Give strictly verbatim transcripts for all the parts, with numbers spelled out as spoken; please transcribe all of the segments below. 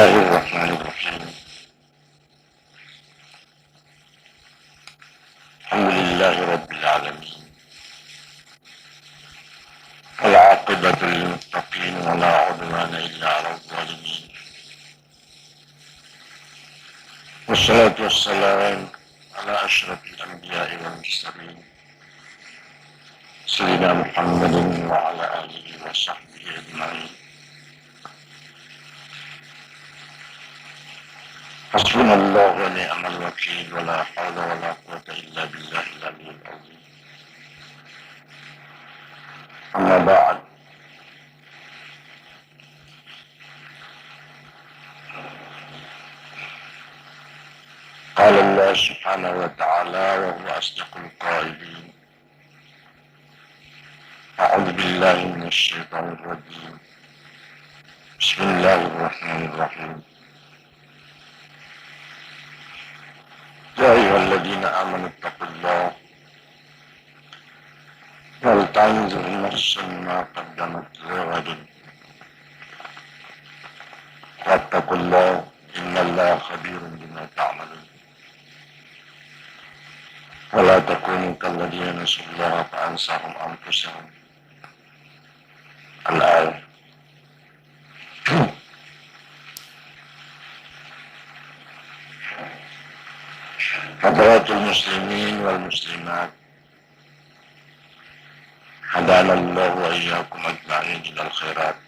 بسم الله الرحمن الرحيم. الحمد لله رب العالمين. والعاقبة للمتقين ولا عدوان إلا على الظالمين. والصلاة والسلام على أشرف الأنبياء والمرسلين سيدنا محمد وعلى آله وصحبه أجمعين. حسبنا الله ونعم الوكيل، ولا حول ولا قوة إلا بالله العلي العظيم. أما بعد، قال الله سبحانه وتعالى وهو أصدق القائلين: أعوذ بالله من الشيطان الرجيم. بسم الله الرحمن الرحيم. يا أيها الذين آمنوا اتقوا الله ولتنظر نفس ما قدمت لغد واتقوا الله إن الله خبير بما تعملون. ولا تكونوا كالذين نسوا الله فأنساهم أنفسهم. الآية. حضرات المسلمين والمسلمات، هدانا الله وإياكم أجمعين إلى الخيرات.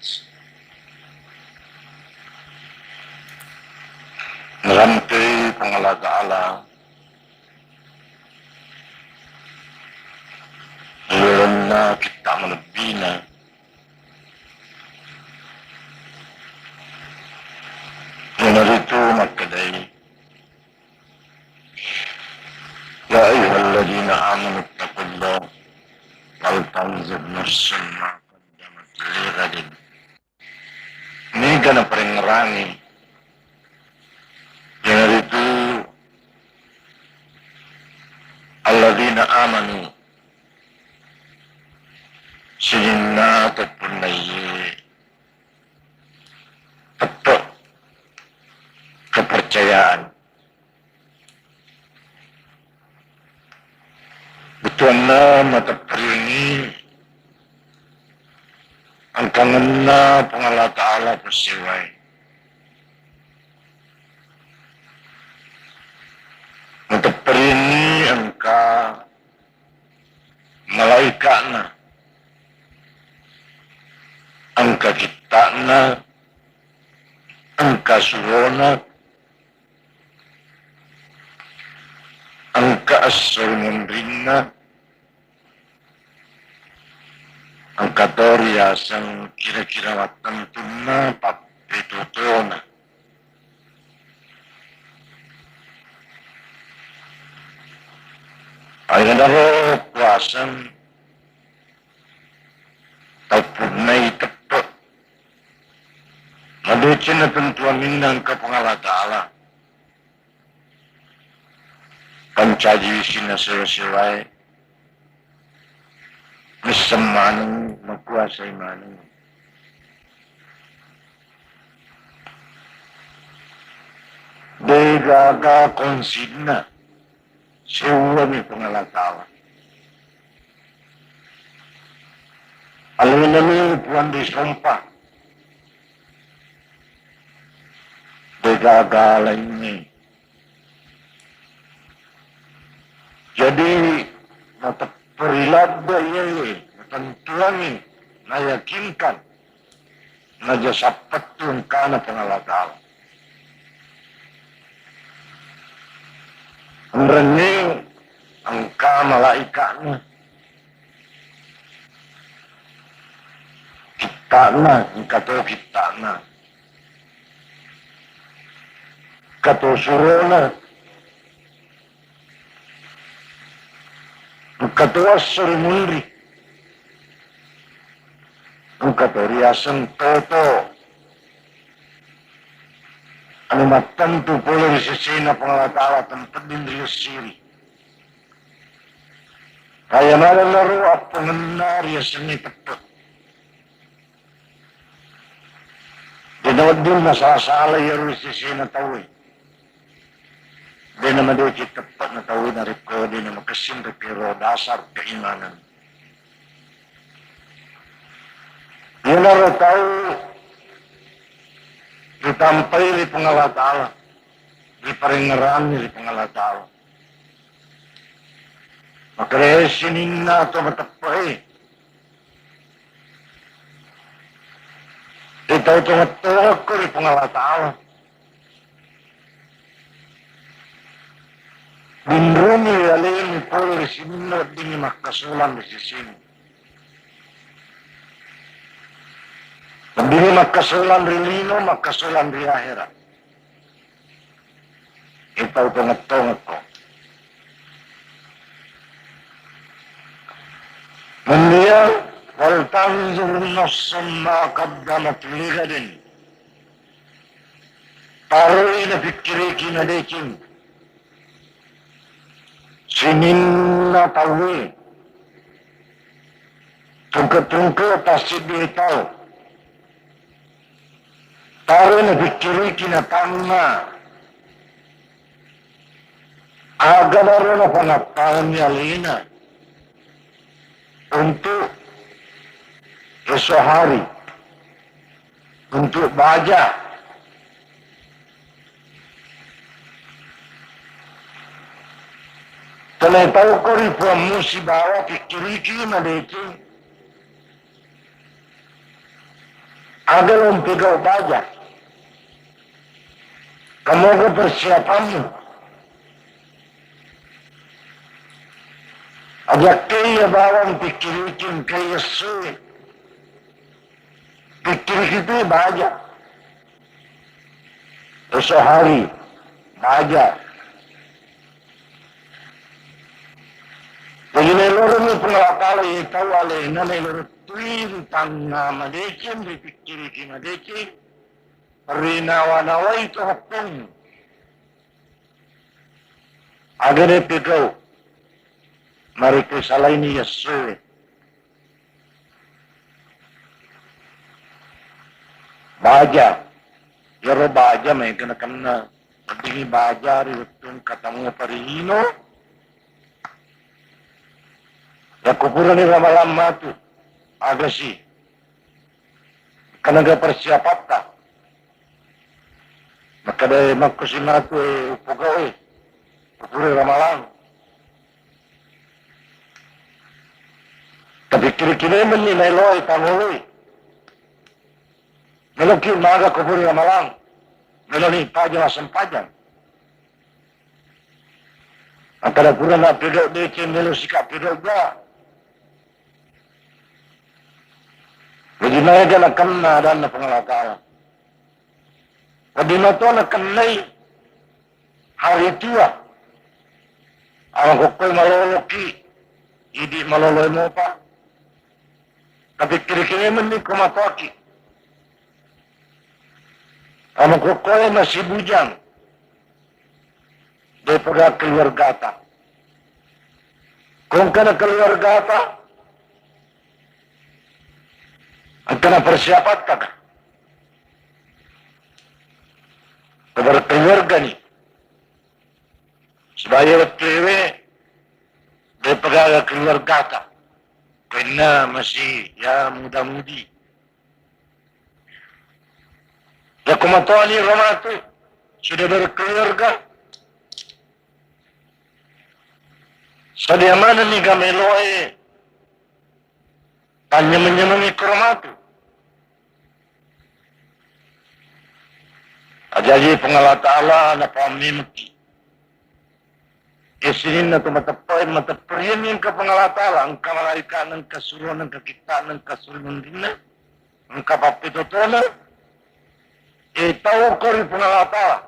Narampei Puang Allah Ta'ala ri lalenna kitta malebbina, iyanaritu makkedai, يا أيها الذين آمنوا اتقوا الله ولتنظر نفس ما قدمت لغد. Niga naparengngerangi, iyanaritu alladzina amanu, sininna teppunnaiye teppe' kepercayaan. Bettuanna matepperiangngi engkangenna Puang Allah Ta'ala passéwaé. Matepperiangngi engka malaika'na, engka kitta'na, engka surona, engka esso ri munrinna, engka to riaseng kira-kira wattentunna pappetotona. Ayanaro kuaseng tappunnai teppe'. Madeceng natentuanginna engka Puang Allah Ta'ala. Pancaji wisinna sewa-sewae. Misseng maneng, makuasai maneng. Degaga konsinna. Seuwami Puang Allah Ta'ala. Alenna mi Puang ri sompa. Degaga laingnge. Jadi, matepperi ladde iyae, natentuangi, nayakinkan. Naja sappettu engkana Puang Allah Ta'ala. Enrengnge engka malaika'na. Kitta'na, engka to kitta'na. Engka to surona. Engka to esso ri munri. Engka to riaseng toto. Anu mattentu pole ri sesena Puang Allah Ta'ala tempedding ri essiri. Kaya maneng naro appongenna riasengnge teppe'. De Nawedding nasala-sala iyaro sesena tauwe. De namadeceng teppe'na tauwe narekko de namakessing ri kero dasar keimanan. Iyanaro tau ritampai ri Puang Allah Ta'ala, riparengngeranni ri Puang Allah Ta'ala. Makkeda sininna to mateppe'e, ri tau tongeng-tongekko ri Puang Allah Ta'ala. Binrungi alemu pole ri sininna weddingngi makkasolang ri sesena. Weddingngi makkasolang ri lino, makkasolang ri ahera. Ipau tongeng-tongekko. Kemudian, "Wal tanzur nafsum ma qaddamat lighadin." Paroi napikkiriki madeceng sininna tauwe, tungke-tungke tassiddi tau. Taro napikkiriki natanna aga naro napangattangenni alena untuk esok hari, untuk baja. Tena tau ko ri puammu sibawa pikkiriki madeceng. Aga lo mpegau baja. Kamoga persiapanmu. Aja kei ya bawang pikkiriki engkai essoe. Pikkiriki tu baja. Esok hari baja. Jadi, naeloroni Puang Allah Ta'ala, iye tau alena, naelorotui ri tangnga madeceng, ripikkiriki madeceng, rinawa-nawai to hukkung. Aga de pegau, narekko salaini yassoe. Baja. Iyaro baja maega nakenna. Weddingngi baja ri wettu engka tamu parihino. Yakko purani ramalang matu, agasi. Engkanaga persiapatta. Makkeda makkusi matu, e, upogau, e. Pura ramalang. Tapikkiriki memenni naeloe tangoloi. Meloki maga ko pura ramalang. Meloni paja massempajang. Makkeda pura na pegau deceng melo sika pegau ga. Jadi maega nakenna adanna Puang Allah Ta'ala. Wedding mato nakennai hari tua. Amakokkoi maloloki, idi maloloe mopa. Tapikkiriki memenni ko matoaki. Amakokkoi masibujang. Daripada keluargata. Ko engkana keluargata, engkana persiapatta ka. Kepada keluarga ni. Supaya wettuewe, daripada keluargata. Karena masih ya muda-mudi. Yakko matoani ro matu, sudah berkeluarga, sadia manenni gameloe, tanyameng-nyamengi ko ro matu. Ajaji Puang Allah Ta'ala napammemeki. Ke sininna tu mateppa, mateppa riani engka Puang Allah Ta'ala, engka malaika, engka surona, engka kitta, engka suri munrinna, engka pappetotona. E tau ko ri Puang Allah Ta'ala.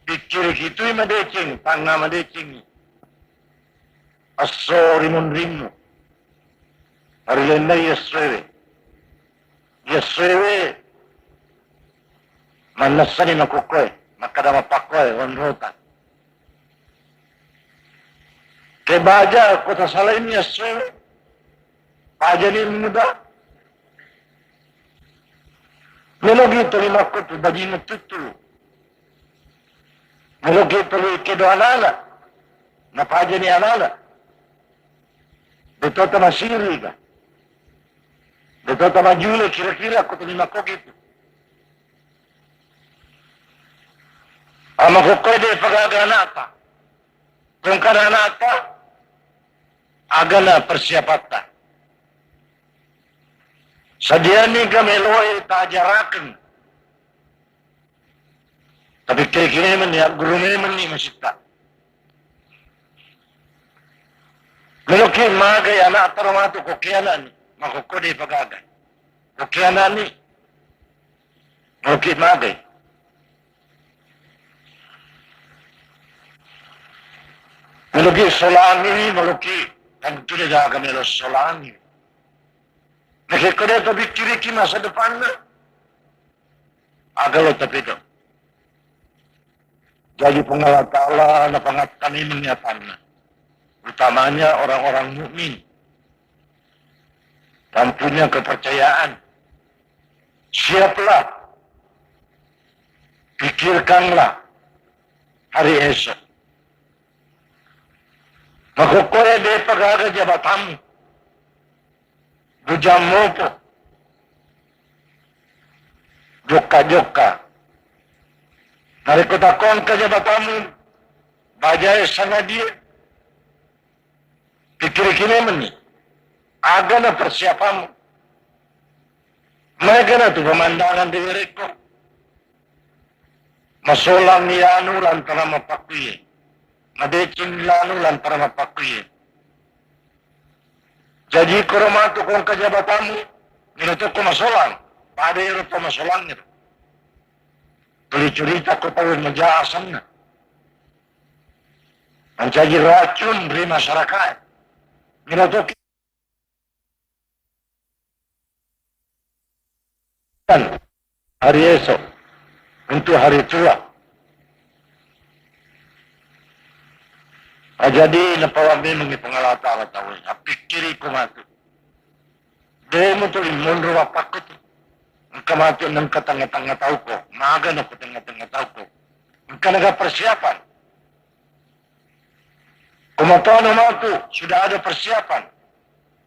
Pikkiriki tui madeceng, tangnga madeceng. Esso ri munrimmu. Marilennai essoewe. Essoewe. Mannessani makokkoe, makkada mappakkoe, onrota. Ke baja ko tasalaini essoe, bajani muda. Melogi tuli makkutu bajinna tuttu. Melogi tuli kedo anana. Napajani anana. Detota masiriga. Detota majule kira-kira ko tuli makkogitu. Amakokkoe de pagaga anata. Tongkana anata. Agana persiapatta. Sadiani ga meloe tajarakeng. Tapi kiri-kiri menni, guru menni masitta. Meloki magai anak taro matu ko kianani, makokko de pagaga. Ko kianani, meloki magai. Meloki solangi, meloki tentu de gaga melo solangi. Nakekkeda tapikkiriki masa depanna, aga lo tapedo. Jadi Puang Allah Ta'ala napangattani menyatanna, utamanya orang-orang mukmin yang punya kepercayaan. Siaplah, pikirkanlah hari esok. Makokkoe de pagaga jabatanmu. Bujang mopo. Jokka-jokka. Narekko takko engka jabatanmu, bajae sangadie, pikkiriki memenni. Agana persiapanmu. Maegana tu pemandangan de werekko. Masolang iyanu lantaran mappakkuye. Madeceng lanu lantaran mappakkuye. Jaji koro matu ko engka jabatanmu, melo tokko masolang. Pada ero to masolang ero. Curi-curita ko tau maja asanna. Mancaji racun ri masyarakat. Melo tokko hari esok, untuk hari tua. Ah, jadi napawa memengngi Puang Allah Ta'ala tau, appikkiri ko matu. De mutuli monro wappakko tu. Engka matu nengka tengah-tengah tauko, maga nako tengah-tengah tauko. Engka naga persiapan. Komatono matu, sudah ada persiapan.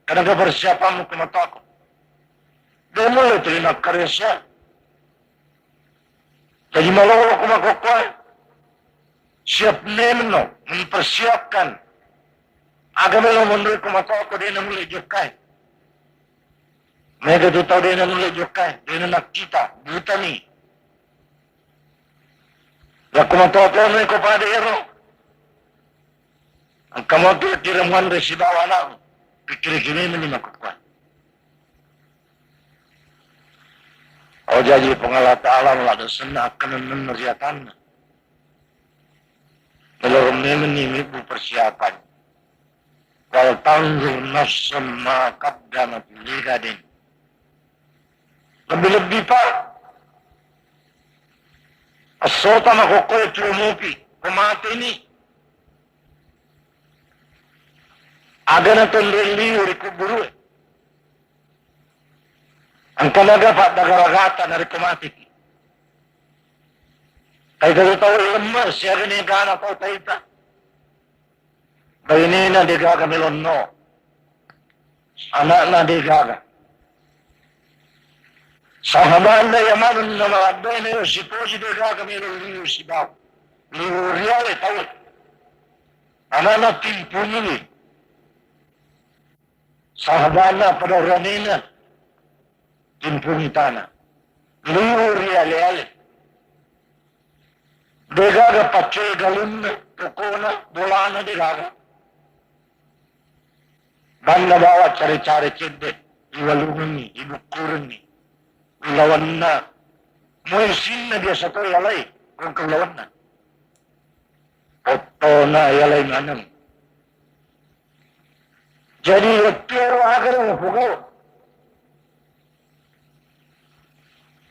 Kanaga persiapanmu komatoko. De mulle tuli nakkaresa. Jadi malolo komakokkoe. Siap memno mempersiapkan. Aga melo monro komatoko de namulle jokkai. Mega tu tau de namulle jokkai, de nakkita, butani. Yakko matoa-toa ko pada ero. Engka mo kira-kira muanre sibawa anakmu. Pikkiriki memeng ni makkukua. Oh, jaji Puang Allah Ta'ala maladde senna akkanennenna riatanna. Melorong memeng ni mibbu persiapan. Wal tanzur nafsun ma qaddamat ligadin. Lebbi-lebbi, Pak, essota makokkoe tuo mupi, ko mateni. Aga natonroi liu ri kuburue. Engka maga paddaga-ragata narekko mateki. Kaita tau lemme siaga negana tau taita. Bainena degaga melonno. Anakna degaga. Sahabanna iya maneng na maladdaina ero sipoji degaga melo liu sibawa. Liu riale tau. Anakna timpungiwi. Sahabanna pada uranena. Timpungi tana. Liu riale-ale. Degaga paccoe galunna, pokona, bolana degaga. Banna bawa care-care cedde, iwalungengngi, ibukkurengngi, ulawenna. Moe sinna biasa to yalai, kongke ulawenna. Ottona yalai maneng. Jadi wettuero agaro mupogau.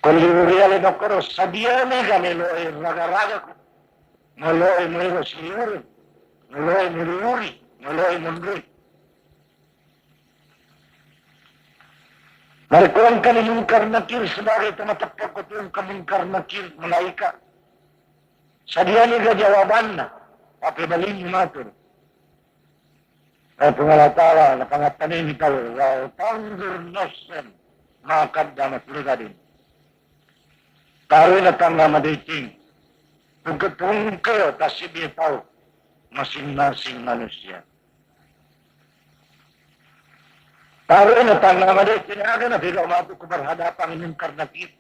Ko liu riale nokkoro sadiani ga meloe raga-ragaku. Meloe melo siliureng. Meloe meliuri. Meloe monroi. Narekko engkani Munkar Nakir sebagai to mateppe' ko tu engka Munkar Nakir malaika', sadiani ga jawabanna? Pappebalinni matu. Eh, Puang Allah Ta'ala, napangattaneni tau, "Wal tanzur nafsun ma qaddamat lighadin." Taroina tangnga madeceng, tungke-tungke tassiddi tau masing-masing manusia. Taroina tangnga madeceng, aga napegau matu ko berhadapan Munkar Nakir.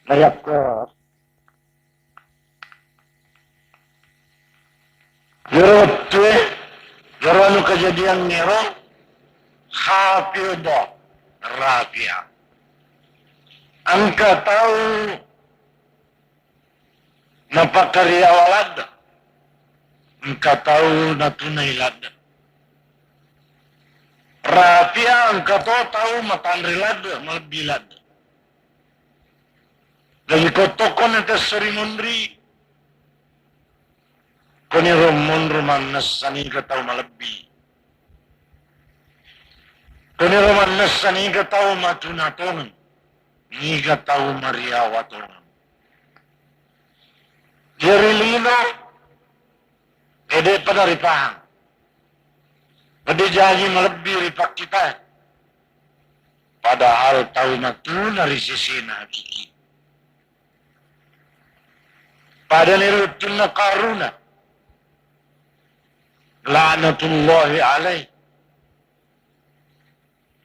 Nayakko Iyaro wettue, iyaro anu kejadiangngero, khafidhah rafi'ah. Engka tau napakariawa ladde', engka tau natunai ladde'. Rafi'ah, engka to tau matanre ladde', malebbi ladde'. Jaji ko tokko na tesso ri munri, koniro monro mannessa niga tau malebbi. Koniro mannessa niga tau matuna tongeng, niga tau mariawa tongeng. Iya ri lino, de' pada ripahang. Pede jaji malebbi ri pakkita. Padahal tau matuna ri sesena hakiki. Padani ri wettunna Karuna, laknatullahi alaih.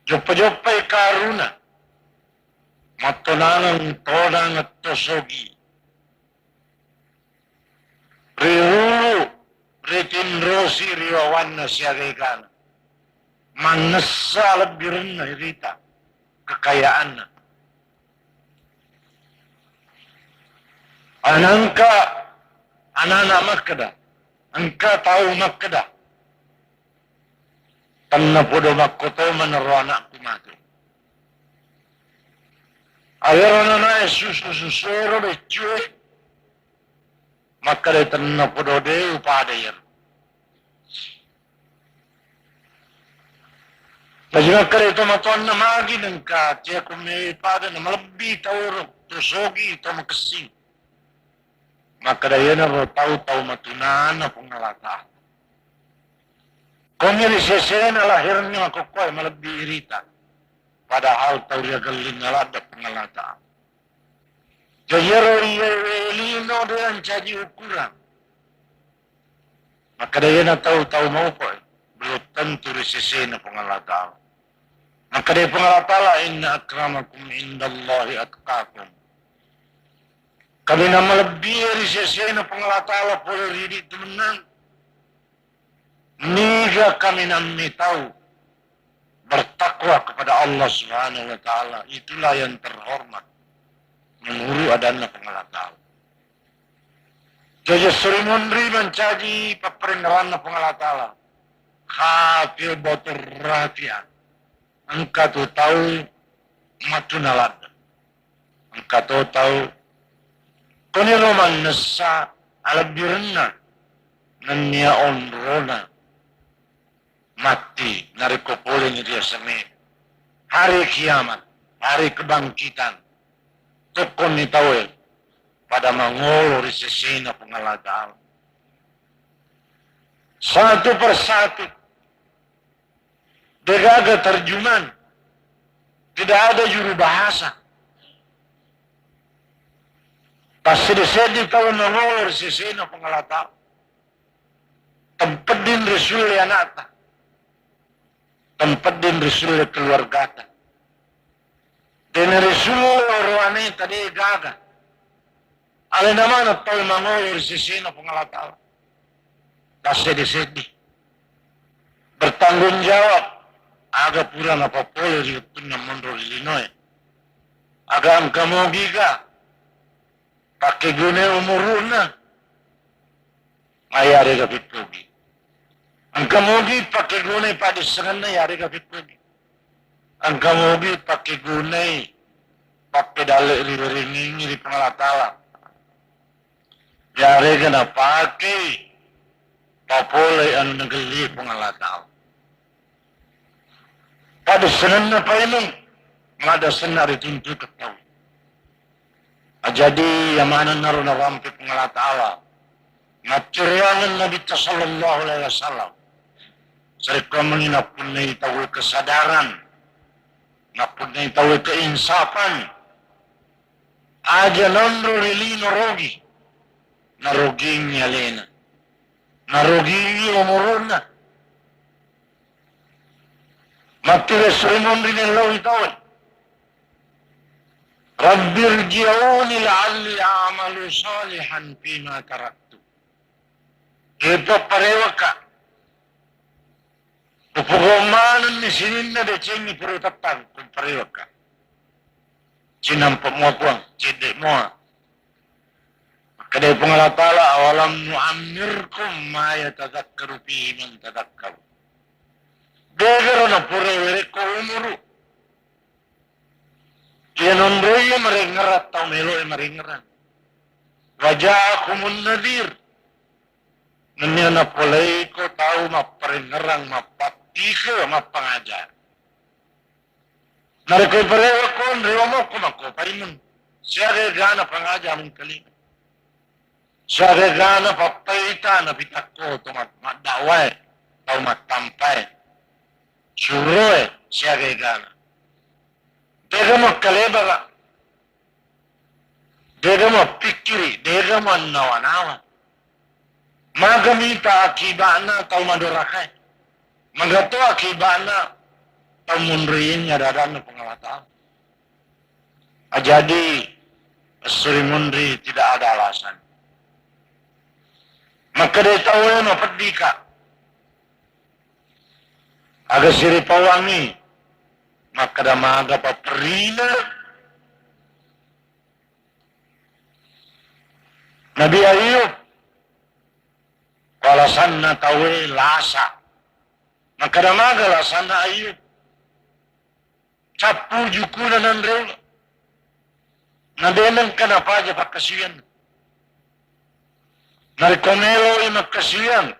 Joppa-joppai Karuna, mattonangeng tonang tosogi. Riruru, ritinrosi ri wawanna siaga egana. Mannessa lebbirenna irita kekayaanna. Anangka anana makkeda, engka tau makkeda, tennapodo makkoto manero anakku matu. Awero nanae susu-susuro beccue, makkeda tennapodo de' upada iyaro. Jaji makkeda tomatoanna, magi nengka ceko mewe pada na malebbi tau ro, to sogi, to makessing. Makkeda iyanaro tau, tau matunana Puang Allah Ta'ala. Koni ri sesena lahirna makkokkoe malebbi irita. Padahal tau riagellinna ladde' Puang Allah Ta'ala. Jaji iyaro iyae lino de' ancaji ukurang. Makkeda iyana tau, tau maupo, belum tentu ri sesena Puang Allah Ta'ala. Makkeda Puang Allah Ta'ala, "Inna akramakum indallahi atqakum." Kaminang malebbi ri sesena Puang Allah Ta'ala pole ri idi' tu mennang, niga kaminang mitau bertakwa kepada Allah Subhanahu wa Ta'ala, itulah yang terhormat menurut adanna Puang Allah Ta'ala. Jaji suri munri mancaji papparengngeranna Puang Allah Ta'ala. Khafidhatur rafi'ah. Engka tu tau matuna ladde'. Engka to tau koniro mannessa alebbirenna nennia onrona matti narekko poleni riaseng e. Hari kiamat, hari kebangkitan, tokkonni tauwe pada mangolo ri sesena Puang Allah Ta'ala. Satu persatu, degaga terjemahan, tidak ada juru bahasa. Tasseddi-seddi tau mangolo ri sesena Puang Allah Ta'ala. Tempedding risulle anakta. Tempedding risulle keluargata. Tena risulle oroaneta de' gaga. Alena maneng tau mangolo ri sesena Puang Allah Ta'ala. Tasseddi-seddi. Bertanggung jawab. Aga pura napapole ri wettunna monro ri linoe. Aga engka mogiga pakkegunai umuru'na, iyarega fittogi. Engka mogi pakkegunai paddissengenna, iyarega fittogi. Engka mogi pakkegunai pappedalle' riwerengengngi ri Puang Allah Ta'ala, iyarega napakei papolei anu nagelli Puang Allah Ta'ala. Pada senenna paimeng, mada senna rituntu tau. Ajadi yamanennaro narampe Puang Allah Ta'ala. Maccereangen Nabitta sallallahu alaihi wasallam. Sarekkuammengi nappunnai tauwe kesadaran, nappunnai tauwe keinsapan. Aja nonro ri lino rogi, narogingi alena, narogingi omoronna. Mattiro suri monri nelloi tauwe. Rabbirji'uni la'alli a'malu shalihan fima taraktu. Ito parewaka. Upogau manenni sininna decengi pura tettang, kumparewaka. Cinampa mua Puang, cedde mua. Makkeda Puang Allah Ta'ala, "Awalam nu'ammirkum ma yatadzakkaru fihi man tadzakkaru." Degaro napura werekko umuru. Iya nonroi marengngerang tau meloe marengngerang. Wa ja'akumun nadhir. Nennia napoleiko tau mapparengngerang, mappattike, mappangajar. Narekko iparewa konre wamokko makko paimeng. Siaga egana pangaja mengkalinga. Siaga egana pappaita napitakko to mat-, maddakwae, tau mattampae. Suroe, siaga egana. Tega makkalebara. Dega mappikkiri, dega mannawa-nawa. Maga mita akiba'na tau madorakae. Maga to akiba'na tau munriing ada-adanna Puang Allah Ta'ala. Ajadi, essuri munri tidak ada alasan. Makkeda tauwe mapeddika. Aga siripawangi, makkeda maga paperina. Nabi Ayub, alasanna tauwe lasa. Makkeda maga lasanna Ayub. Cappu jukuna nanre ulo. Na de nengka napaja pakkasiwiang. Narekko meloi makkasiwiang,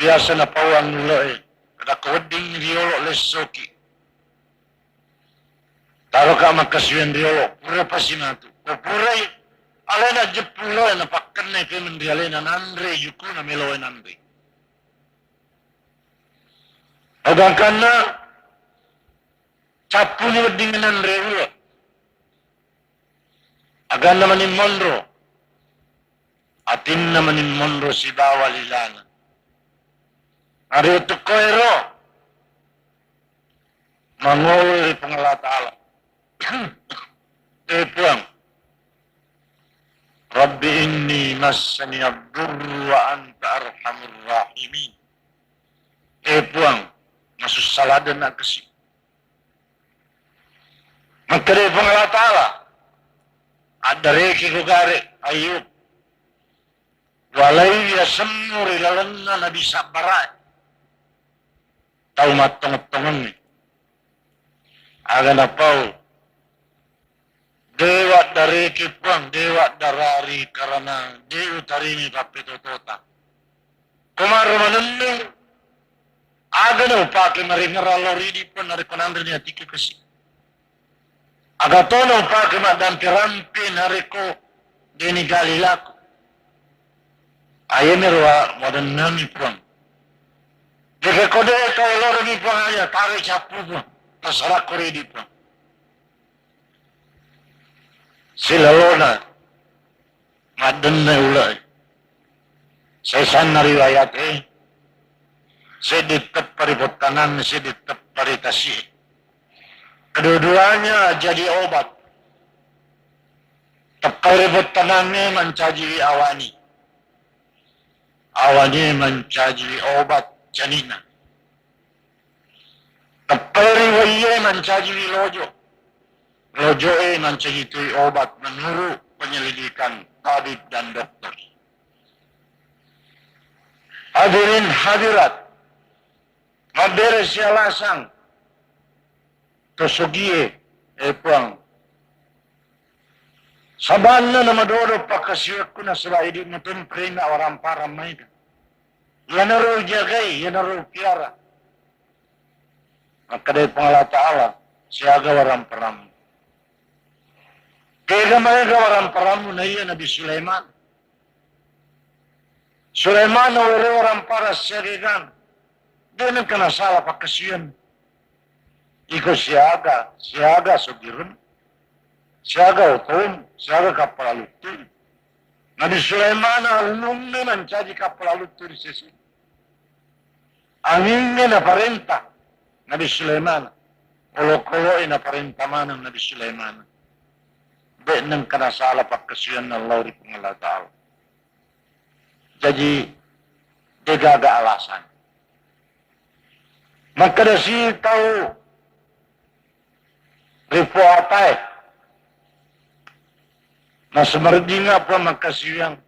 biasa napauang uloe. Kada ko wedding riolo lessoki. Taroka makkasiwiang riolo, pura pasi matu. Ko purai, alena jeppu uloe napakkennai pemeng ri alena nanre jukuna meloe nanre. Ogangkanna cappuni wedding nanre ulo. Aganna maning monro, atinna maning monro sibawa lilana. Ari wettukko ero mangowe ri Puang Allah Ta'ala. Eh Puang, Rabbi inni massani ad-durru wa anta arhamur rahimin. Eh Puang, masussa ladde na kasi. Makkeda Puang Allah Ta'ala, addareki ku gare Ayub, walai yasemmu ri lalenna nabi sabbarae, tau mattongeng-tongengnge. Aga napau, dewa dareki Puang, dewa darari karena de utarini pappetotota. Komaro manenneng, aga naupake maringerang lao ridi Puang narekko nanreni atikku kasi. Aga to naupake maddampe-rampe narekko deni gali laku. Ayemiro wa-, wadennami Puang. Jika kode kau loroni Puang aja, tawe cappu Puang. Terserah ko ridi Puang. Silalona maddenna ulai. Saisanna riwayat e, seddi teppa ri pottananna, seddi teppa ri tasi. Kedua-duanya jadi obat. Teppa ri pottananna mancaji awani. Awani mancaji obat canina. Teppa ri waiye mancaji lojo. Lojo'e mancaji tui obat menurut penyelidikan tabib dan dokter. Hadirin hadirat, mabbere sialasang to sogie, eh Puang. Sabanna namadodo pakkasiwekku nasaba idi mutemprena orang parang maega. Iyanaro jagai, iyanaro piara. Makkedai Puang Allah Ta'ala, siaga waramparammu. Kega maega waramparammu naiya Nabi Sulaiman. Sulaiman nawereng waramparang siaga egana. De' nengka nasala pakkasiwiang. Iko siaga, siaga sogireng, siaga otom, siaga kappala luttu. Nabi Sulaiman allungnge mancaji kappala luttu ri sese. Angingnge naparenta Nabi Sulaiman, olokolo'e naparenta maneng Nabi Sulaiman. De' nengka nasala pakkasiwianna lao ri Puang Allah Ta'ala. Jaji, de'gaga alasan. Makkedasi tau ri Puang Ta'ala, nasumarejjinga Puang makkasiwiang,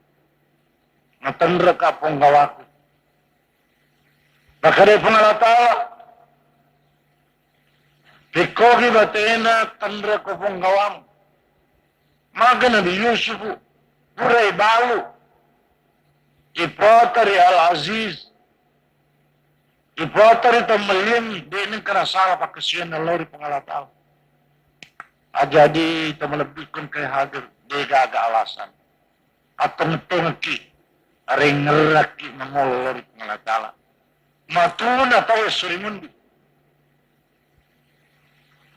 natenreka ponggawaku. Makkedai Puang Allah Ta'ala, pikkogi batena tenreko ponggawamu. Maga Nabi Yusuf, purai balu, ipota ri Al-Aziz, ipota ri tau malliangngi, de' nengka nasala pakkasiwianna lao ri Puang Allah Ta'ala. Ajadi tau malebbiku engkae hadir, de'gaga alasan. Attongeng-tongengki, arengngerakki mangolo lao ri Puang Allah Ta'ala. Matuna tau esso ri mundi.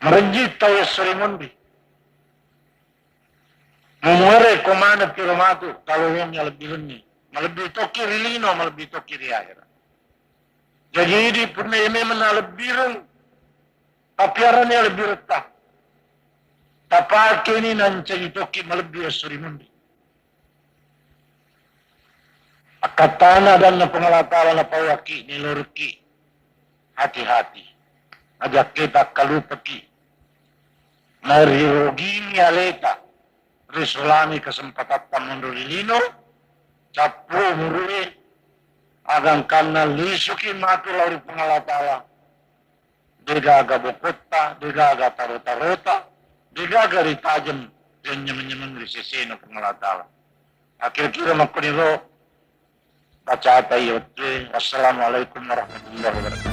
Marejji tau esso ri mundi. Mumuare ko maneng piro matu, talolongi alebbirenni. Malebbi tokki ri lino, malebbi tokki ri ahera. Jaji idi punna iya memang nalebbireng, tapiarani alebbiretta. Tapakeni nancaji tokki malebbi esso ri mundi. Akkattana adanna Puang Allah Ta'ala napauakki, nilorukki hati-hati. Ajakke takkalupaki. Narirogini aleta, risulami kesempatatta monro ri lino, cappu umurue, agangkanna lisuki matu lao ri Puang Allah Ta'ala. De'gaga bokotta, de'gaga taro-tarota, de'gaga ritajeng ri nyameng-nyameng ri sesena Puang Allah Ta'ala. Kira-kira makkoniro bacata iya wettue. Wassalamualaikum warahmatullahi wabarakatuh.